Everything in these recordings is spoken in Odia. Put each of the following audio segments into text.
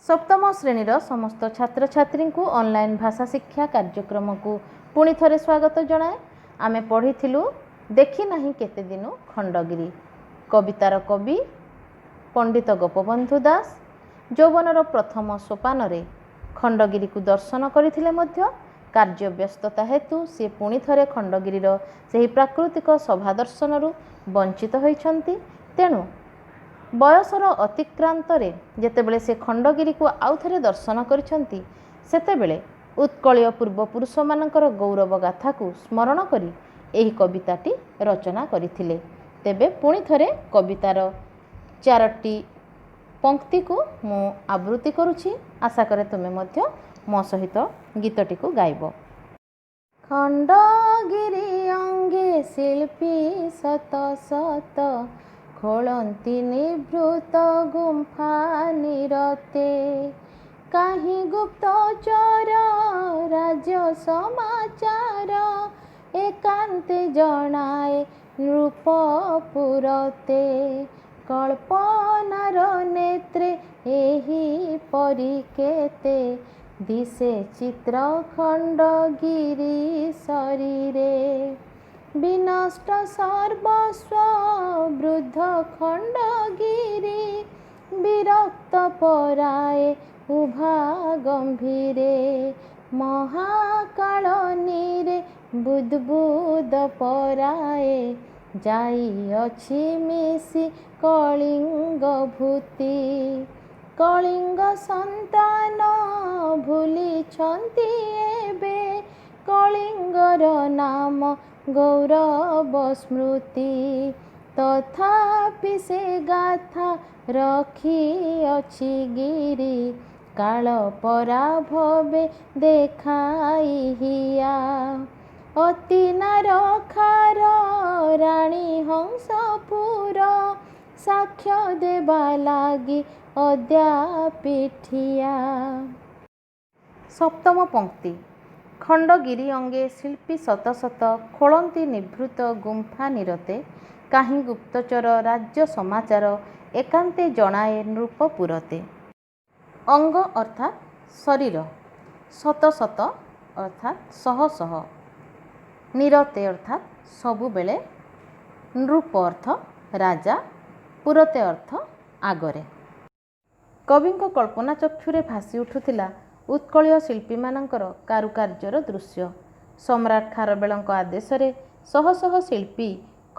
ସପ୍ତମ ଶ୍ରେଣୀର ସମସ୍ତ ଛାତ୍ରଛାତ୍ରୀଙ୍କୁ ଅନଲାଇନ୍ ଭାଷା ଶିକ୍ଷା କାର୍ଯ୍ୟକ୍ରମକୁ ପୁଣି ଥରେ ସ୍ୱାଗତ ଜଣାଏ। ଆମେ ପଢ଼ିଥିଲୁ ଦେଖି ନାହିଁ କେତେ ଦିନୁ ଖଣ୍ଡଗିରି। କବିତାର କବି ପଣ୍ଡିତ ଗୋପବନ୍ଧୁ ଦାସ ଯୌବନର ପ୍ରଥମ ସୋପାନରେ ଖଣ୍ଡଗିରିକୁ ଦର୍ଶନ କରିଥିଲେ ମଧ୍ୟ କାର୍ଯ୍ୟ ବ୍ୟସ୍ତତା ହେତୁ ସିଏ ପୁଣି ଥରେ ଖଣ୍ଡଗିରିର ସେହି ପ୍ରାକୃତିକ ଶୋଭା ଦର୍ଶନରୁ ବଞ୍ଚିତ ହୋଇଛନ୍ତି। ତେଣୁ ବୟସର ଅତିକ୍ରାନ୍ତରେ ଯେତେବେଳେ ସେ ଖଣ୍ଡଗିରିକୁ ଆଉ ଥରେ ଦର୍ଶନ କରିଛନ୍ତି, ସେତେବେଳେ ଉତ୍କଳୀୟ ପୂର୍ବପୁରୁଷମାନଙ୍କର ଗୌରବ ଗାଥାକୁ ସ୍ମରଣ କରି ଏହି କବିତାଟି ରଚନା କରିଥିଲେ। ତେବେ ପୁଣି ଥରେ କବିତାର ଚାରୋଟି ପଙ୍କ୍ତିକୁ ମୁଁ ଆବୃତ୍ତି କରୁଛି। ଆଶା କରେ ତୁମେ ମଧ୍ୟ ମୋ ସହିତ ଗୀତଟିକୁ ଗାଇବ। ଖଣ୍ଡଗିରି ଅଙ୍ଗେ ଶିଳ୍ପୀ ଶତ ଶତ ଖୋଳନ୍ତି ନିଭୃତ ଗୁମ୍ଫା ନିରତେ, କାହିଁ ଗୁପ୍ତଚର ରାଜ୍ୟ ସମାଚାର ଏକାନ୍ତେ ଜଣାଏ ନୃପପୁରତେ। କଳ୍ପନାର ନେତ୍ରେ ଏହି ପରି କେତେ ଦିଶେ ଚିତ୍ର ଖଣ୍ଡଗିରି ଶରୀରେ। ବିନଷ୍ଟ ସର୍ବସ୍ୱ ବୃଦ୍ଧ ଖଣ୍ଡଗିରି ବିରକ୍ତ ପରାଏ ଉଭା ଗମ୍ଭୀରେ। ମହାକାଳନୀରେ ବୁଦବୁଦ ପରାଏ ଯାଇଅଛି ମିଶି କଳିଙ୍ଗ ଭୂତି। କଳିଙ୍ଗ ସନ୍ତାନ ଭୁଲିଛନ୍ତି ଏବେ କଳିଙ୍ଗର ନାମ ଗୌରବ ସ୍ମୃତି। ତଥାପି ସେ ଗାଥା ରଖିଅଛି ଗିରି କାଳ ପରାଭବେ ଦେଖାଇ ହିଆ। ଅତି ନାରଖାର ରାଣୀ ହଂସପୁର ସାକ୍ଷ୍ୟ ଦେବା ଲାଗି ଅଦ୍ୟାପି ଠିଆ। ସପ୍ତମ ପଙ୍କ୍ତି। ଖଣ୍ଡଗିରି ଅଙ୍ଗେ ଶିଳ୍ପୀ ଶତ ଶତ ଖୋଳନ୍ତି ନିଭୃତ ଗୁମ୍ଫା ନିରତେ, କାହିଁ ଗୁପ୍ତଚର ରାଜ୍ୟ ସମାଚାର ଏକାନ୍ତେ ଜଣାଏ ନୃପପୁରତେ। ଅଙ୍ଗ ଅର୍ଥାତ୍ ଶରୀର, ଶତ ଶତ ଅର୍ଥାତ୍ ଶହ ଶହ, ନିରତେ ଅର୍ଥାତ୍ ସବୁବେଳେ, ନୃପ ଅର୍ଥ ରାଜା, ପୁରତେ ଅର୍ଥ ଆଗରେ। କବିଙ୍କ କଳ୍ପନା ଚକ୍ଷୁରେ ଭାସି ଉଠୁଥିଲା ଉତ୍କଳୀୟ ଶିଳ୍ପୀମାନଙ୍କର କାରୁକାର୍ଯ୍ୟର ଦୃଶ୍ୟ। ସମ୍ରାଟ ଖାରବେଳଙ୍କ ଆଦେଶରେ ଶହ ଶହ ଶିଳ୍ପୀ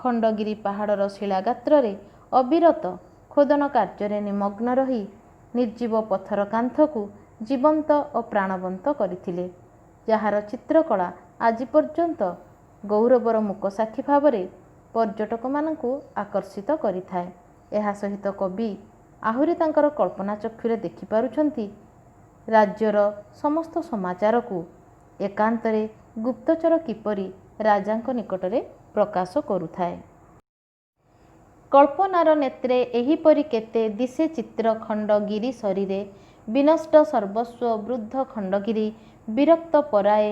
ଖଣ୍ଡଗିରି ପାହାଡ଼ର ଶିଳାଗାତ୍ରରେ ଅବିରତ ଖୋଦନ କାର୍ଯ୍ୟରେ ନିମଗ୍ନ ରହି ନିର୍ଜୀବ ପଥର କାନ୍ଥକୁ ଜୀବନ୍ତ ଓ ପ୍ରାଣବନ୍ତ କରିଥିଲେ, ଯାହାର ଚିତ୍ରକଳା ଆଜି ପର୍ଯ୍ୟନ୍ତ ଗୌରବର ମୂକସାକ୍ଷୀ ଭାବରେ ପର୍ଯ୍ୟଟକମାନଙ୍କୁ ଆକର୍ଷିତ କରିଥାଏ। ଏହା ସହିତ କବି ଆହୁରି ତାଙ୍କର କଳ୍ପନା ଚକ୍ଷୁରେ ଦେଖିପାରୁଛନ୍ତି ରାଜ୍ୟର ସମସ୍ତ ସମାଚାରକୁ ଏକାନ୍ତରେ ଗୁପ୍ତଚର କିପରି ରାଜାଙ୍କ ନିକଟରେ ପ୍ରକାଶ କରୁଥାଏ। କଳ୍ପନାର ନେତ୍ରେ ଏହିପରି କେତେ ଦିଶେ ଚିତ୍ର ଖଣ୍ଡଗିରି ଶରୀରେ। ବିନଷ୍ଟ ସର୍ବସ୍ୱ ବୃଦ୍ଧ ଖଣ୍ଡଗିରି ବିରକ୍ତ ପରାଏ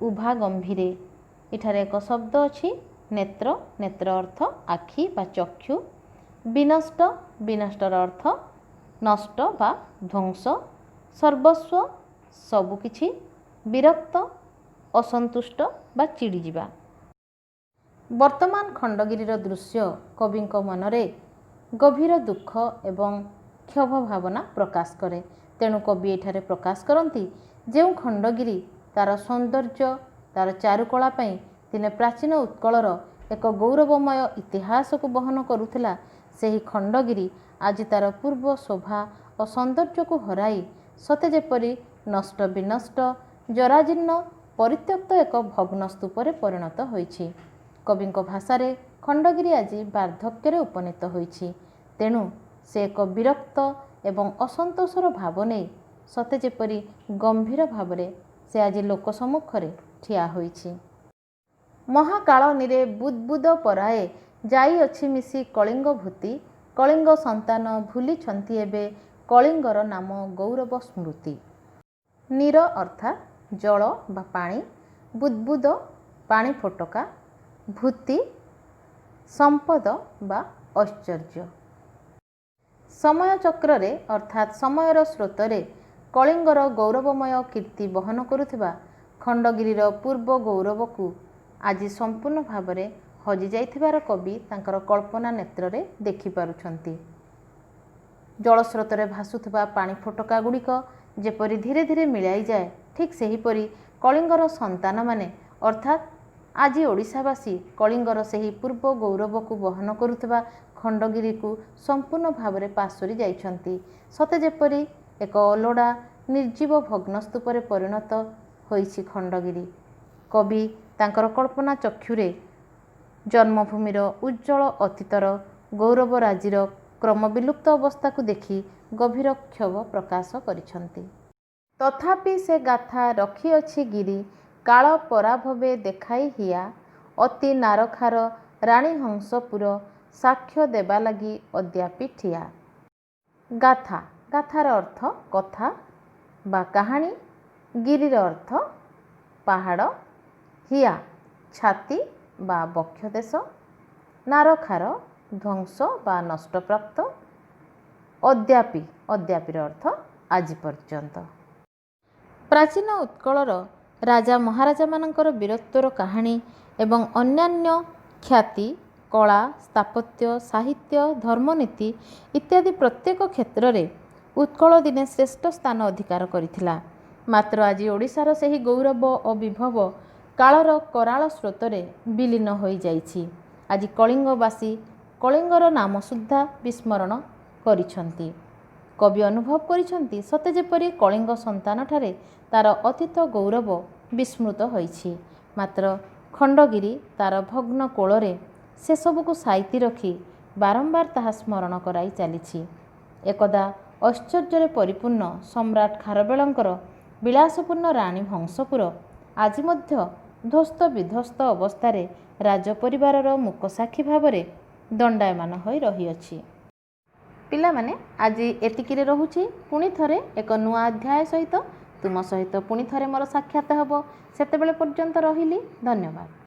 ଉଭା ଗମ୍ଭୀରେ। ଏଠାରେ ଏକ ଶବ୍ଦ ଅଛି ନେତ୍ର। ନେତ୍ର ଅର୍ଥ ଆଖି ବା ଚକ୍ଷୁ। ବିନଷ୍ଟ, ବିନଷ୍ଟର ଅର୍ଥ ନଷ୍ଟ ବା ଧ୍ୱଂସ। ସର୍ବସ୍ୱ ସବୁକିଛି। ବିରକ୍ତ ଅସନ୍ତୁଷ୍ଟ ବା ଚିଡ଼ିଯିବା। ବର୍ତ୍ତମାନ ଖଣ୍ଡଗିରିର ଦୃଶ୍ୟ କବିଙ୍କ ମନରେ ଗଭୀର ଦୁଃଖ ଏବଂ କ୍ଷୋଭ ଭାବନା ପ୍ରକାଶ କରେ। ତେଣୁ କବି ଏଠାରେ ପ୍ରକାଶ କରନ୍ତି, ଯେଉଁ ଖଣ୍ଡଗିରି ତା'ର ସୌନ୍ଦର୍ଯ୍ୟ, ତା'ର ଚାରୁକଳା ପାଇଁ ଦିନେ ପ୍ରାଚୀନ ଉତ୍କଳର ଏକ ଗୌରବମୟ ଇତିହାସକୁ ବହନ କରୁଥିଲା, ସେହି ଖଣ୍ଡଗିରି ଆଜି ତା'ର ପୂର୍ବ ଶୋଭା ଓ ସୌନ୍ଦର୍ଯ୍ୟକୁ ହରାଇ ସତେ ଯେପରି ନଷ୍ଟ ବିନଷ୍ଟ, ଜରାଜୀର୍ଣ୍ଣ, ପରିତ୍ୟକ୍ତ ଏକ ଭଗ୍ନ ସ୍ତୂପରେ ପରିଣତ ହୋଇଛି। କବିଙ୍କ ଭାଷାରେ ଖଣ୍ଡଗିରି ଆଜି ବାର୍ଦ୍ଧକ୍ୟରେ ଉପନୀତ ହୋଇଛି। ତେଣୁ ସେ ଏକ ବିରକ୍ତ ଏବଂ ଅସନ୍ତୋଷର ଭାବ ନେଇ ସତେ ଯେପରି ଗମ୍ଭୀର ଭାବରେ ସେ ଆଜି ଲୋକ ସମ୍ମୁଖରେ ଠିଆ ହୋଇଛି। ମହାକାଳନୀରେ ବୁଦବୁଦ ପରାଏ ଯାଇଅଛି ମିଶି କଳିଙ୍ଗ ଭୂତି। କଳିଙ୍ଗ ସନ୍ତାନ ଭୁଲିଛନ୍ତି ଏବେ କଳିଙ୍ଗର ନାମ ଗୌରବ ସ୍ମୃତି। ନୀର ଅର୍ଥାତ୍ ଜଳ ବା ପାଣି, ବୁଦବୁଦ ପାଣି ଫୋଟକା, ଭୂତି ସମ୍ପଦ ବା ଐଶ୍ୱର୍ଯ୍ୟ। ସମୟ ଚକ୍ରରେ ଅର୍ଥାତ୍ ସମୟର ସ୍ରୋତରେ କଳିଙ୍ଗର ଗୌରବମୟ କୀର୍ତ୍ତି ବହନ କରୁଥିବା ଖଣ୍ଡଗିରିର ପୂର୍ବ ଗୌରବକୁ ଆଜି ସମ୍ପୂର୍ଣ୍ଣ ଭାବରେ ହଜିଯାଇଥିବାର କବି ତାଙ୍କର କଳ୍ପନା ନେତ୍ରରେ ଦେଖିପାରୁଛନ୍ତି। ଜଳସ୍ରୋତରେ ଭାସୁଥିବା ପାଣି ଫୋଟକା ଗୁଡ଼ିକ ଯେପରି ଧୀରେ ଧୀରେ ମିଳାଇଯାଏ, ଠିକ୍ ସେହିପରି କଳିଙ୍ଗର ସନ୍ତାନମାନେ, ଅର୍ଥାତ୍ ଆଜି ଓଡ଼ିଶାବାସୀ, କଳିଙ୍ଗର ସେହି ପୂର୍ବ ଗୌରବକୁ ବହନ କରୁଥିବା ଖଣ୍ଡଗିରିକୁ ସମ୍ପୂର୍ଣ୍ଣ ଭାବରେ ପାଶୋରି ଯାଇଛନ୍ତି। ସତେ ଯେପରି ଏକ ଅଲୋଡ଼ା ନିର୍ଜୀବ ଭଗ୍ନସ୍ତୂପରେ ପରିଣତ ହୋଇଛି ଖଣ୍ଡଗିରି। କବି ତାଙ୍କର କଳ୍ପନା ଚକ୍ଷୁରେ ଜନ୍ମଭୂମିର ଉଜ୍ଜ୍ୱଳ ଅତୀତର ଗୌରବରାଜିର କ୍ରମବିଲୁପ୍ତ ଅବସ୍ଥାକୁ ଦେଖି ଗଭୀର କ୍ଷୋଭ ପ୍ରକାଶ କରିଛନ୍ତି। ତଥାପି ସେ ଗାଥା ରଖିଅଛି ଗିରି କାଳ ପରାଭବେ ଦେଖାଇ ହିୟା, ଅତି ନାରଖାର ରାଣୀ ହଂସପୁର ସାକ୍ଷ୍ୟ ଦେବାଲାଗି ଅଦ୍ୟାପି ଠିଆ। ଗାଥା, ଗାଥାର ଅର୍ଥ କଥା ବା କାହାଣୀ। ଗିରିର ଅର୍ଥ ପାହାଡ଼। ହିଆ ଛାତି ବା ବକ୍ଷଦେଶ। ନାରଖାର ଧ୍ୱଂସ ବା ନଷ୍ଟପ୍ରାପ୍ତ। ଅଦ୍ୟାପି, ଅଦ୍ୟାପିର ଅର୍ଥ ଆଜି ପର୍ଯ୍ୟନ୍ତ। ପ୍ରାଚୀନ ଉତ୍କଳର ରାଜା ମହାରାଜାମାନଙ୍କର ବୀରତ୍ୱର କାହାଣୀ ଏବଂ ଅନ୍ୟାନ୍ୟ ଖ୍ୟାତି, କଳା, ସ୍ଥାପତ୍ୟ, ସାହିତ୍ୟ, ଧର୍ମନୀତି ଇତ୍ୟାଦି ପ୍ରତ୍ୟେକ କ୍ଷେତ୍ରରେ ଉତ୍କଳ ଦିନେ ଶ୍ରେଷ୍ଠ ସ୍ଥାନ ଅଧିକାର କରିଥିଲା। ମାତ୍ର ଆଜି ଓଡ଼ିଶାର ସେହି ଗୌରବ ଓ ବିଭବ କାଳର କରାଳ ସ୍ରୋତରେ ବିଲୀନ ହୋଇଯାଇଛି। ଆଜି କଳିଙ୍ଗବାସୀ କଳିଙ୍ଗର ନାମ ସୁଦ୍ଧା ବିସ୍ମରଣ କରିଛନ୍ତି। କବି ଅନୁଭବ କରିଛନ୍ତି, ସତେ ଯେପରି କଳିଙ୍ଗ ସନ୍ତାନଠାରେ ତା'ର ଅତୀତ ଗୌରବ ବିସ୍ମୃତ ହୋଇଛି। ମାତ୍ର ଖଣ୍ଡଗିରି ତା'ର ଭଗ୍ନ କୋଳରେ ସେସବୁକୁ ସାଇତି ରଖି ବାରମ୍ବାର ତାହା ସ୍ମରଣ କରାଇ ଚାଲିଛି। ଏକଦା ଐଶ୍ୱର୍ଯ୍ୟରେ ପରିପୂର୍ଣ୍ଣ ସମ୍ରାଟ ଖାରବେଳଙ୍କର ବିଳାସପୂର୍ଣ୍ଣ ରାଣୀ ହଂସପୁର ଆଜି ମଧ୍ୟ ଧ୍ୱସ୍ତ ବିଧ୍ୱସ୍ତ ଅବସ୍ଥାରେ ରାଜପରିବାରର ମୂକସାକ୍ଷୀ ଭାବରେ ଦଣ୍ଡାୟମାନ ହୋଇ ରହିଅଛି। ପିଲାମାନେ, ଆଜି ଏତିକିରେ ରହୁଛି। ପୁଣି ଥରେ ଏକ ନୂଆ ଅଧ୍ୟାୟ ସହିତ ତୁମ ସହିତ ପୁଣି ଥରେ ମୋର ସାକ୍ଷାତ ହେବ। ସେତେବେଳେ ପର୍ଯ୍ୟନ୍ତ ରହିଲି, ଧନ୍ୟବାଦ।